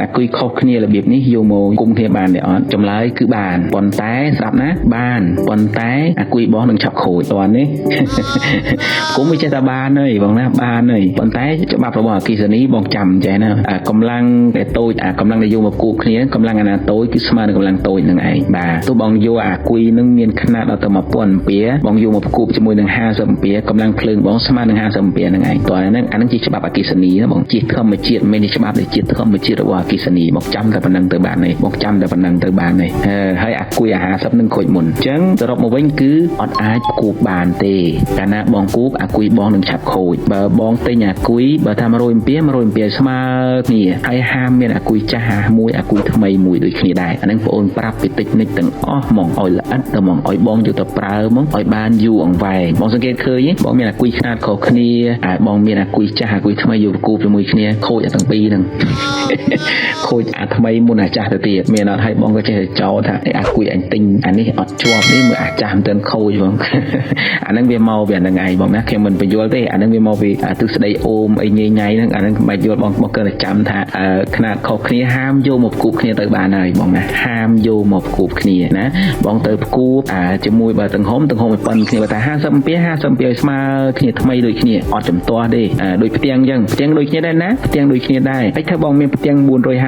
អាគុយខុសគ្នារបៀបនេះយកមកគុំគ្នាបានទេអត់ចម្លើយគឺបានប៉ុន្តែស្រាប់ណាបានប៉ុន្តែអាគុយបងនឹងឆាប់ខូចតើនេះ គុំវាចេះតែបានហើយបងណាបានហើយប៉ុន្តែច្បាប់របស់អគ្គិសនីបងចាំចេះណាអាកម្លាំងដែលតូចអាកម្លាំងដែលយកមកគូបគ្នាកម្លាំងអាណាតូចគឺស្មើនឹងកម្លាំងតូចនឹងឯងបាទទោះបងយកអាគុយនឹងមានខ្នាតដល់ទៅ1000អាំពែបងយកមកគូបជាមួយនឹង50អាំពែកម្លាំងភ្លើងបងស្មើនឹង50អាំពែនឹងឯងតោះហ្នឹងអាហ្នឹងជាច្បាប់អគ្គិសនីណាបងជាធម្មជាតិមិនមែនជាច្បាប់ដែលជាធម្មជាតិរបស់អគ្គិសនីបងចាំតែប៉ុណ្្នឹងទៅបានហើយបងចាំតែប៉ុណ្្នឹងទៅបានហើយហើយអាគុយអា50នឹងខូចមុនអញ្ចឹងសរុបមកវិញគឺអត់អាចគូបបានទេកាលណាបងគូបអាគុយបងនឹងឆាប់ខូចបើបងទិញអាគុយបើថា100អាំពែ100អាំពែស្មើគ្នាហើយហាមមានអាគុយចាស់អាមួយអាគុយថ្មីមួយដូចគ្នាដែរអាហ្នឹងបងអូនប្រាប់ពីតិចនិចទាំងអស់ហ្មងឲ្យល្អិតទៅហ្មងឲ្យបងយកទៅប្រើហ្មងឲ្យបានយូរអង្វែងបងសង្កេតឃើញបងមានអាគុយខ្នាតខុសគ្នាអាបងមានអាគុយចាស់អាគុយថ្មីយកគូបជាមួយគ្នាខូចអាទាំងពីរហ្នឹង ខូចអាថ្មីមុនអាចាស់ទៅទៀតមានអត់ឲ្យបងក៏ចេះតែចោទថាអាគុយអញទិញអានេះអត់ជាប់នេះមើលអាចាស់មិនទាន់ខូចបង អាហ្នឹងវាមកពីអាហ្នឹងឯងបងណាខ្ញុំមិនបញ្យល់ទេអាហ្នឹងវាមកពីទិសដីអូមអីញ៉ៃញ៉ៃហ្នឹងអាហ្នឹងមិនបាច់យល់បងបងគ្រាន់តែចាំថាខ្នាតខុសគ្នាហាមយកមកផ្គូបគ្នាទៅបានហើយបងណាហាមយកមកផ្គូបគ្នាណាបងទៅផ្គូបអាជាមួយបើទាំងហុំទាំងហុំឲ្យប៉ុនគ្នាបើថា50អំពី50អំពីឲ្យស្មើគ្នាថ្មីដូចគ្នាអត់ចំទាស់ទេដូចផ្ទាំងអញ្ចឹងផ្ទាំងដូចគ្នាដែរណាផ្ទាំងដូចគ្នាដែរហើយថាបងមានផ្ទាំង450